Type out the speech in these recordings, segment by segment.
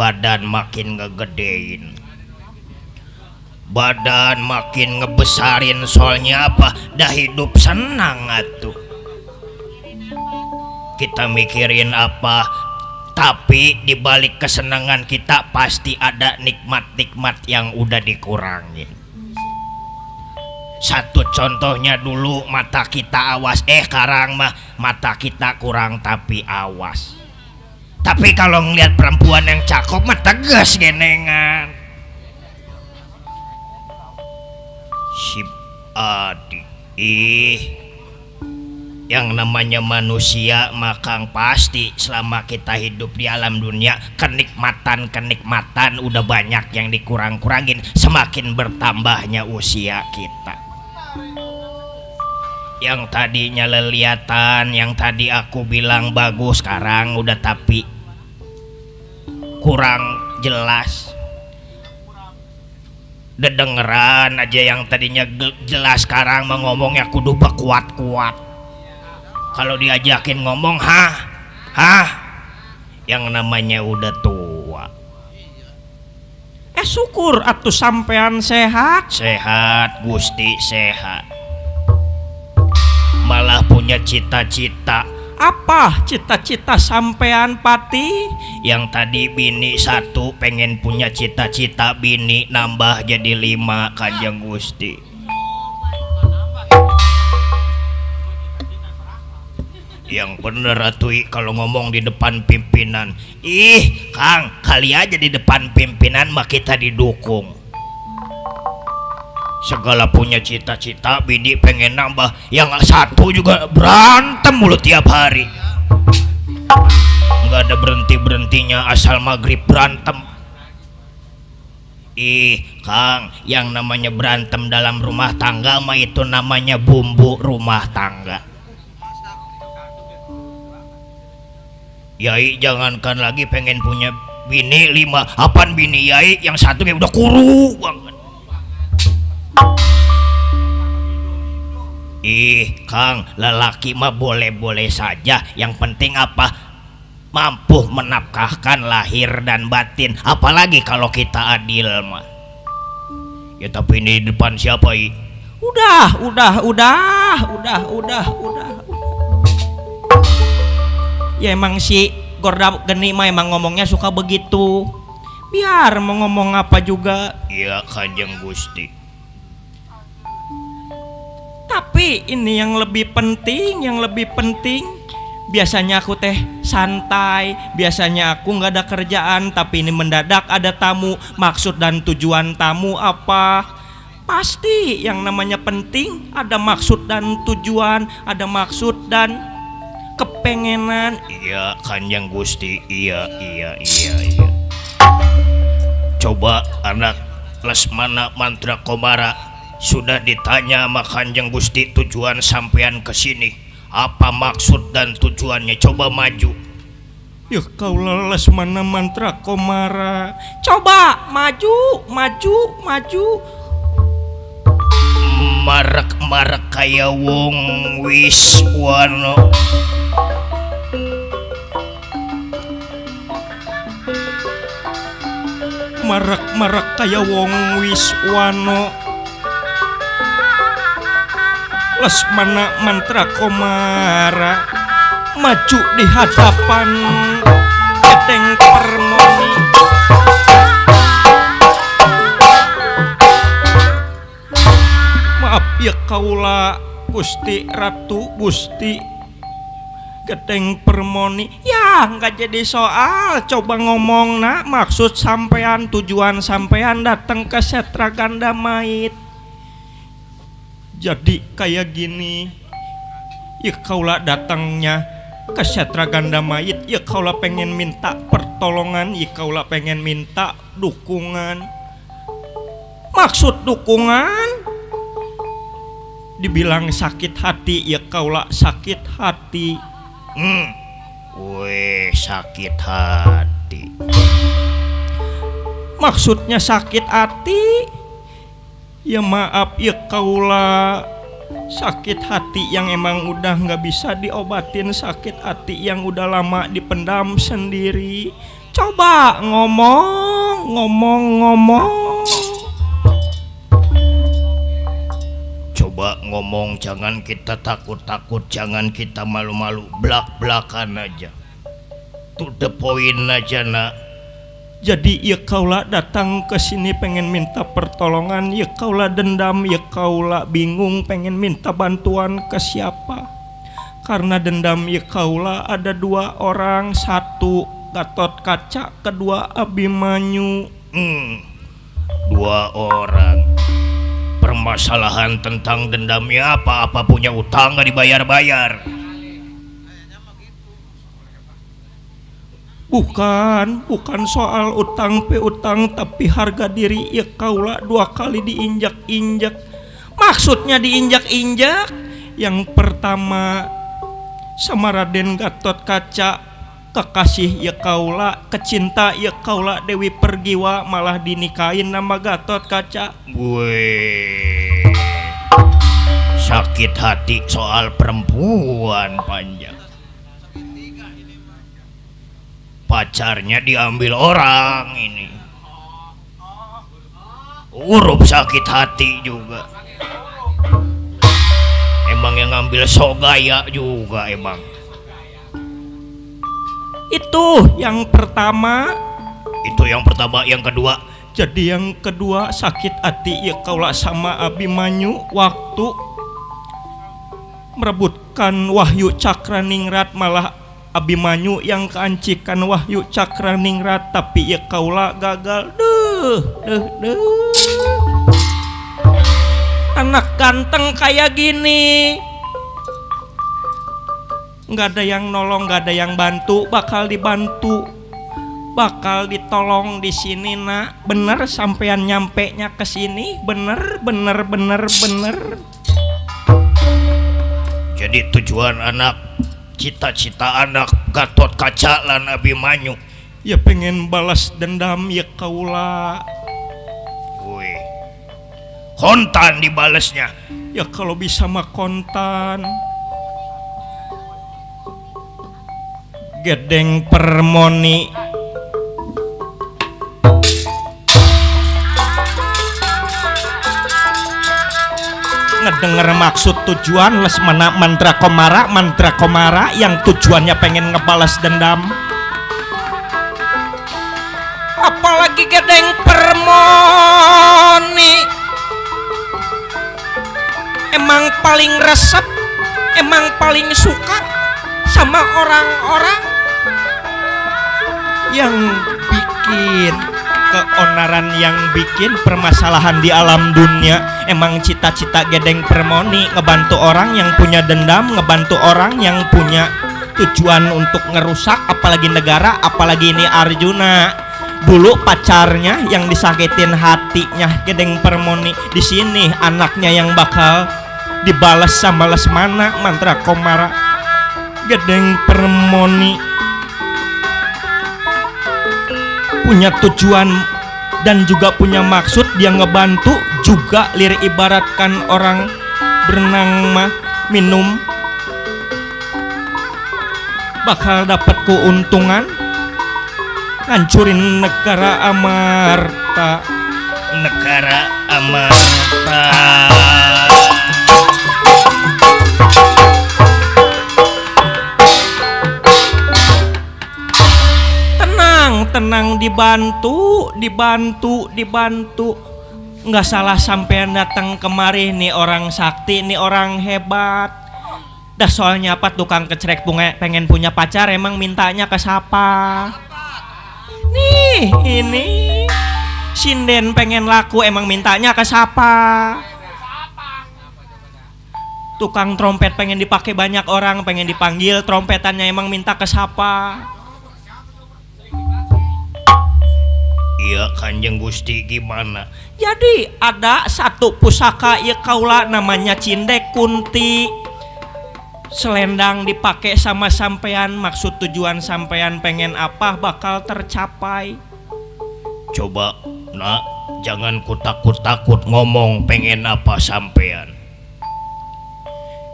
badan makin ngegedein, badan makin ngebesarin. Soalnya apa? Dah hidup senang atuh. Kita mikirin apa, tapi dibalik kesenangan kita pasti ada nikmat-nikmat yang udah dikurangin. Satu contohnya dulu, mata kita awas, sekarang mah mata kita kurang tapi awas. Tapi kalau ngeliat perempuan yang cakep mah tegas genengan. Si adik, yang namanya manusia makang pasti selama kita hidup di alam dunia kenikmatan udah banyak yang dikurang-kurangin semakin bertambahnya usia kita. Yang tadinya leliatan, yang tadi aku bilang bagus, sekarang udah tapi kurang jelas. Dedengeran aja yang tadinya jelas, sekarang mah ngomongnya kudu kuat-kuat. Kalau diajakin ngomong hah, yang namanya udah tua. Syukur atuh sampean sehat. Sehat Gusti, sehat. Malah punya cita-cita. Apa cita-cita sampean Pati? Yang tadi bini satu, pengen punya cita-cita bini nambah jadi 5 Kanjeng Gusti. Yang bener atuh kalau ngomong di depan pimpinan. Kang, kali aja di depan pimpinan mah kita didukung. Segala punya cita-cita, bini pengen nambah, yang satu juga berantem mulu tiap hari. Nggak ada berhenti-berhentinya, asal maghrib berantem. Kang, yang namanya berantem dalam rumah tangga mah itu namanya bumbu rumah tangga. Yai jangankan lagi pengen punya bini 5, apaan bini Yai yang satu kayak udah kuru banget. Kang, lelaki mah boleh-boleh saja, yang penting apa? Mampu menafkahkan lahir dan batin, apalagi kalau kita adil mah. Ya tapi ini di depan siapa Udah. Ya emang si Gorda Geni mah emang ngomongnya suka begitu. Biar mau ngomong apa juga. Iya Kanjeng Gusti. Tapi ini yang lebih penting, biasanya aku teh santai, biasanya aku nggak ada kerjaan, tapi ini mendadak ada tamu. Maksud dan tujuan tamu apa? Pasti yang namanya penting ada maksud dan tujuan, ada maksud dan kepengenan. Iya Kanjeng Gusti, iya. Coba anak Lesmana Mantra Komara sudah ditanya sama Kanjeng Gusti tujuan sampean kesini, apa maksud dan tujuannya? Coba maju. Ya kau leles mana Mantra Komara. Coba maju. Marek kaya wong Wiswano. Marek kaya wong Wiswano. Lesmana Mantra Komara maju di hadapan Gedeng Permoni. Maaf ya kaula Gusti Ratu, Gusti Gedeng Permoni. Ya nggak jadi soal, coba ngomong nak maksud sampean, tujuan sampean datang ke Setra Gandamait. Jadi kayak gini, ya kaulah datangnya ke Setra Gandamait, ya kaulah pengen minta pertolongan, ya kaulah pengen minta dukungan. Maksud dukungan dibilang sakit hati, ya kaulah sakit hati. Weh, sakit hati. Maksudnya sakit hati, ya maaf ya kaula sakit hati yang emang udah nggak bisa diobatin, sakit hati yang udah lama dipendam sendiri. Coba ngomong. Coba ngomong, jangan kita takut-takut, jangan kita malu-malu, belak-belakan aja. To the point aja nak. Jadi ya kaulah datang ke sini pengen minta pertolongan, ya kaulah dendam, ya kaulah bingung pengen minta bantuan ke siapa. Karena dendam ya kaulah ada dua orang, satu Gatot Kaca, kedua Abimanyu. Dua orang. Permasalahan tentang dendamnya apa punya utang gak dibayar-bayar? Bukan soal utang piutang, tapi harga diri ya kaulah dua kali diinjak-injak. Maksudnya diinjak-injak. Yang pertama sama Raden Gatot Kaca, kekasih ya kaulah, kecinta ya kaulah Dewi Pergiwa, malah dinikahin nama Gatot Kaca. Sakit hati soal perempuan panjang. Pacarnya diambil orang ini. Urup sakit hati juga. Emang yang ngambil sok gaya juga emang. Itu yang pertama. Yang kedua. Jadi yang kedua sakit hati ya kaulah sama Abimanyu waktu merebutkan Wahyu Cakraningrat, malah Abimanyu yang keancikan Wahyu Cakraningrat, tapi ya kaulah gagal. Anak ganteng kayak gini, nggak ada yang nolong, nggak ada yang bantu, bakal dibantu, bakal ditolong di sini nak. Bener sampean nyampe nya ke sini, bener. Jadi tujuan cita-cita anak Gatot Kaca lan Abimanyu ya pengen balas dendam ya kaulah. Kontan dibalesnya. Ya kalau bisa mah kontan. Gedeng Permoni. Ngedenger maksud tujuan Lesmana mantra komara yang tujuannya pengen ngebalas dendam. Apalagi Gedeng Permoni emang paling resep, emang paling suka sama orang-orang yang bikin keonaran, yang bikin permasalahan di alam dunia. Emang cita-cita Gedeng Permoni ngebantu orang yang punya dendam, ngebantu orang yang punya tujuan untuk ngerusak, apalagi negara, apalagi ini Arjuna. Dulu pacarnya yang disakitin hatinya Gedeng Permoni, di sini anaknya yang bakal dibalas sama Lesmana mantra komara. Gedeng Permoni punya tujuan dan juga punya maksud, dia ngebantu juga. Lir ibaratkan orang berenang mah minum bakal dapat keuntungan, ngancurin negara Amarta. Tenang, dibantu. Nggak salah sampean datang kemari, nih orang sakti, nih orang hebat. Dah soalnya apa, tukang kecerek bunga pengen punya pacar, emang mintanya ke siapa? Nih ini sinden pengen laku, emang mintanya ke siapa? Tukang trompet pengen dipakai banyak orang, pengen dipanggil trompetannya, emang minta ke siapa? Iya Kanjeng Gusti, gimana? Jadi ada satu pusaka ya kaula namanya Cindek Kunti. Selendang dipakai sama sampean, maksud tujuan sampean pengen apa bakal tercapai. Coba nak, jangan ku takut-takut ngomong pengen apa sampean.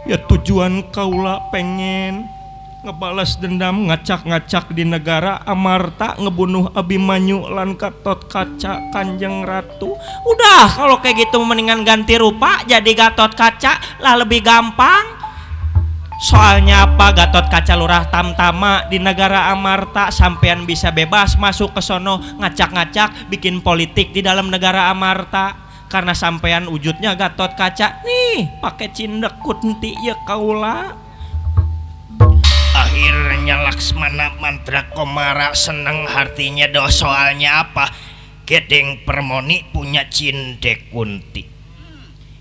Ya tujuan kaula pengen ngebalas dendam ngacak-ngacak di negara Amarta, ngebunuh Abimanyu lan Gatot Kaca Kanjeng Ratu. Udah kalau kayak gitu mendingan ganti rupa jadi Gatot Kaca lah, lebih gampang. Soalnya apa, Gatot Kaca lurah tamtama di negara Amarta, sampean bisa bebas masuk ke sono ngacak-ngacak bikin politik di dalam negara Amarta. Karena sampean wujudnya Gatot Kaca nih pakai cindek kunti ya kaula. Akhirnya Laksmana Mandrakomara seneng hatinya doh. Soalnya apa? Gedeng Permoni punya cindek kunti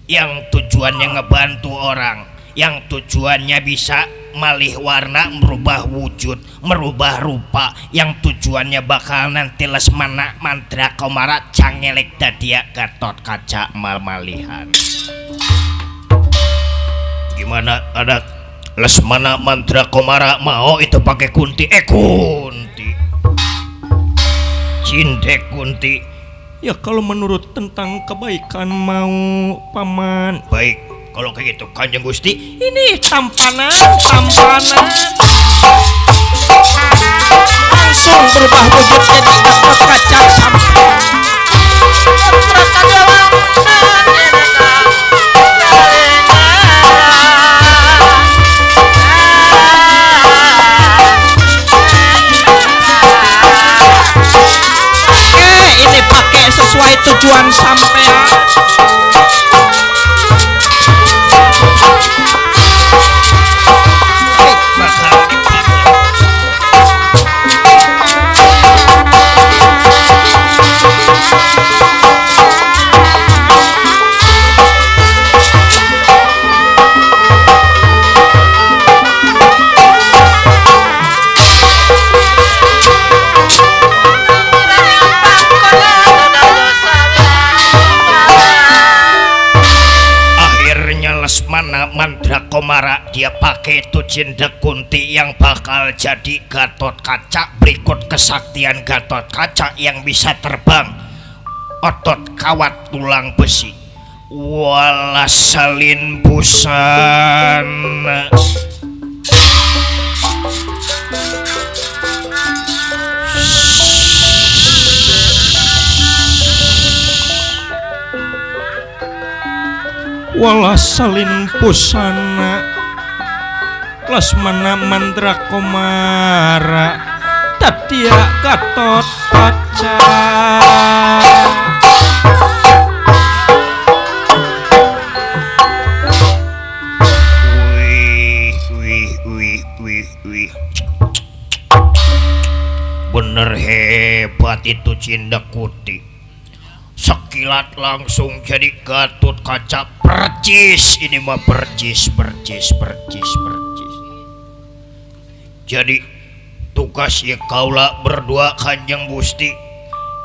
yang tujuannya ngebantu orang, yang tujuannya bisa malih warna, merubah wujud, merubah rupa, yang tujuannya bakal nanti Lesmana Mandrakomara cangelek dadia Gatot Kaca mal-malihan. Gimana, ada Lesmana Mandrakomara mau itu pakai kunti? Kunti cindek kunti. Ya kalau menurut tentang kebaikan mau paman. Baik, kalau kayak gitu Kanjeng Gusti, ini tampanan langsung berubah wujud jadi Gatot Kaca sampai ini pakai sesuai tujuan sampean. Lesmana Mandrakomara dia pakai itu cindek kunti yang bakal jadi Gatot Kaca. Berikut kesaktian Gatot Kaca yang bisa terbang, otot kawat tulang besi, walas salin busan. Walas salin pusana Lesmana Mandrakomara dadia Gatot Kaca. Wih. Bener hebat itu cindek kunti. Sekilat langsung jadi Gatot Kaca. Percis ini mah percis. Jadi tugas ya kaula berdua Kanjeng Gusti.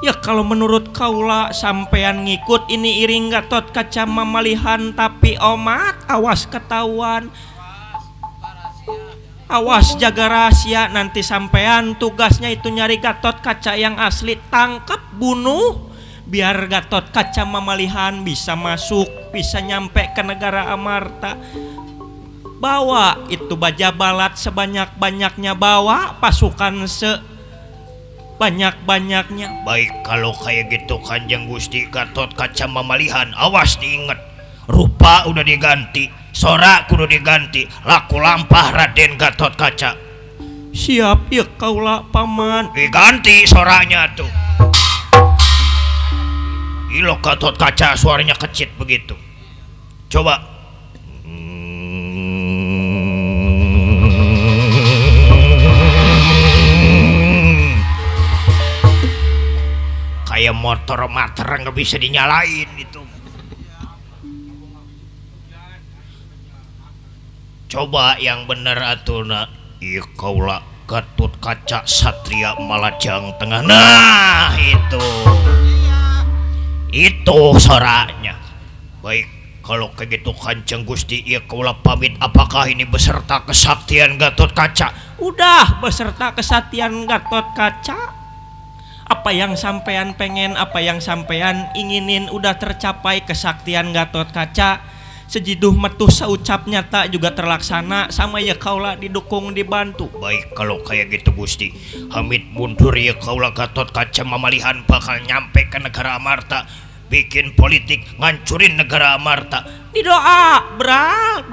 Ya kalau menurut kaula sampean ngikut ini iring Gatot Kaca mamalihan, tapi omat awas ketahuan. Awas jaga rahasia, nanti sampean tugasnya itu nyari Gatot Kaca yang asli, tangkap bunuh. Biar Gatot Kaca mamalihan bisa masuk, bisa nyampe ke negara Amarta. Bawa itu baja balat sebanyak-banyaknya, bawa pasukan sebanyak-banyaknya. Baik kalau kayak gitu Kanjeng Gusti, Gatot Kaca mamalihan awas diinget. Rupa udah diganti, sora kudu diganti, laku lampah Raden Gatot Kaca. Siap ya kaula paman. Diganti soranya tuh. Ilo Gatot Kaca suaranya kecit begitu. Coba. Kayak motor materan nggak bisa dinyalain itu. Coba yang bener atuna. Iya kaula Gatot Kaca Satria Malajang Tengah. Nah itu soranya. Baik kalau kayak gitu Kanjeng Gusti, ya kaula pamit. Apakah ini beserta kesaktian Gatot Kaca? Udah beserta kesaktian Gatot Kaca. Apa yang sampean pengen, apa yang sampean inginin udah tercapai kesaktian Gatot Kaca. sejiduh metuh saucapnya tak juga terlaksana sama ya kaulah didukung dibantu. Baik kalau kayak gitu Gusti, Hamid mundur ya kaulah Gatot Kaca Mamalihan bakal nyampe ke negara Amarta, bikin politik ngancurin negara Amarta. Didoa beral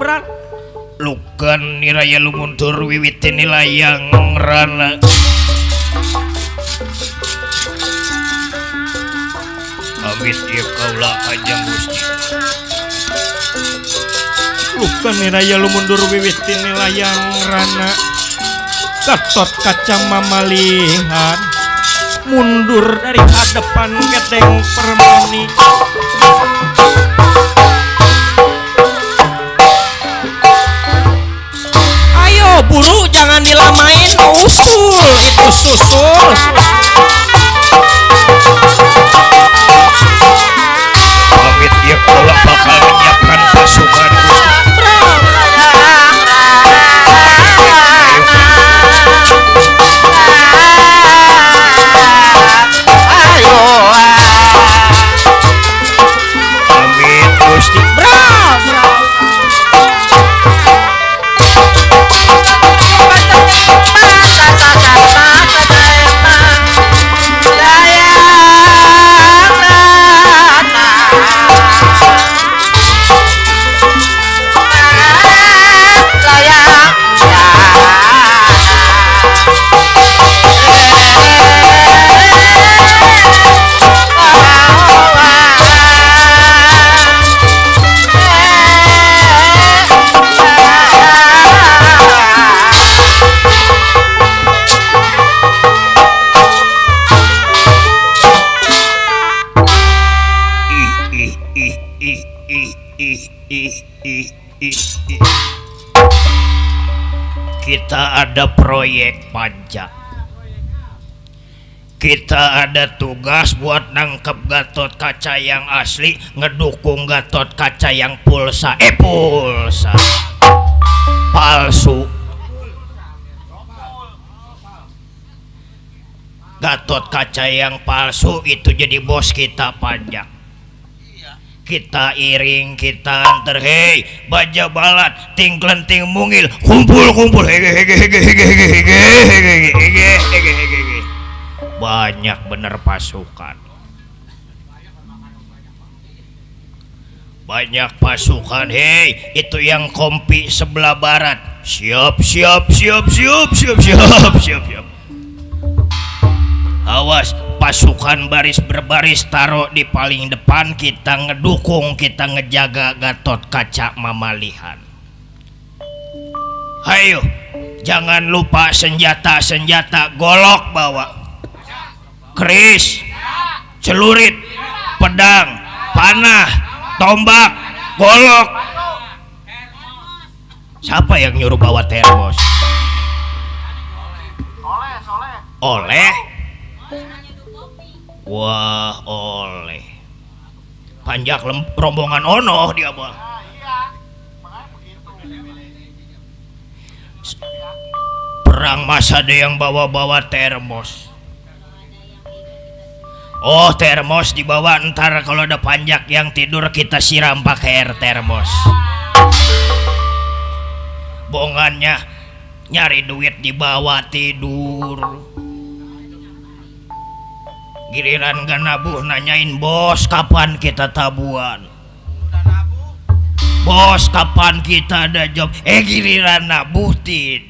Lukan niraya lu mundur wiwitin nilayang rana. Hamid ya kaulah ajang Gusti. Lukan niraya lu mundur wiwitin nilayang rana. Gatot Kaca Mamalihan mundur dari hadapan Gedeng Permoni. Ayo buru jangan dilamain, usul itu susul. Hamid ya kaulah bakal menyiapkan pasukan Gusti. Hamid Gusti. Kita ada proyek pajak. Kita ada tugas buat nangkep Gatot Kaca yang asli, ngedukung Gatot Kaca yang pulsa palsu. Gatot Kaca yang palsu itu jadi bos kita pajak. Kita iring, kita antar, hei baja balat, ting kelenting mungil, kumpul, hege. Banyak bener pasukan. Banyak pasukan, hei itu yang kompi sebelah barat. Siap. Awas, pasukan baris berbaris taruh di paling depan, kita ngedukung, kita ngejaga Gatot Kaca Mamalihan. Hayo, jangan lupa senjata golok bawa. Keris, celurit, pedang, panah, tombak, golok. Siapa yang nyuruh bawa termos? Oleh? Wah, oleh. Panjak rombongan ono dia bang. Perang masa ada yang bawa-bawa termos. Oh, termos dibawa, ntar kalau ada panjak yang tidur kita siram pakai air termos. Bongannya nyari duit dibawa tidur. Giliran gak nabuh nanyain bos kapan kita tabuhan. Bos kapan kita ada job. Giliran nabuh tidur.